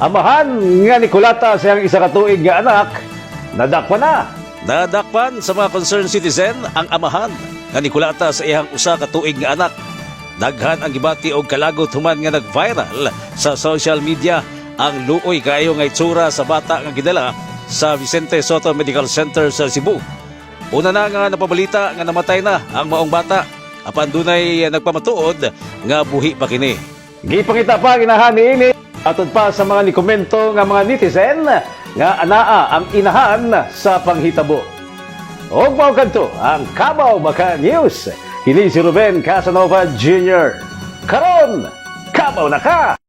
Amahan nga nikulata sa iyang 1 ka tuig nga anak, nadakpan na. Nadakpan sa mga concerned citizen ang amahan nga nikulata sa iyang 1 ka tuig nga anak. Daghan ang gibati og kalagot human nga nag-viral sa social media ang luoy kaayo nga itsura sa bata nga gidala sa Vicente Sotto Medical Center sa Cebu. Una na nga napabalita nga namatay na ang maong bata, apan dunay nagpamatuod nga buhi pa kini. Gipangita pa ang inahan niini, atod pa sa mga nikomento nga mga netizen nga anaa ang inahan sa panghitabo. Og mao kadto ang Kabaw Maka News. Kini si Ruben Casanova Jr. Karon, kabaw na ka!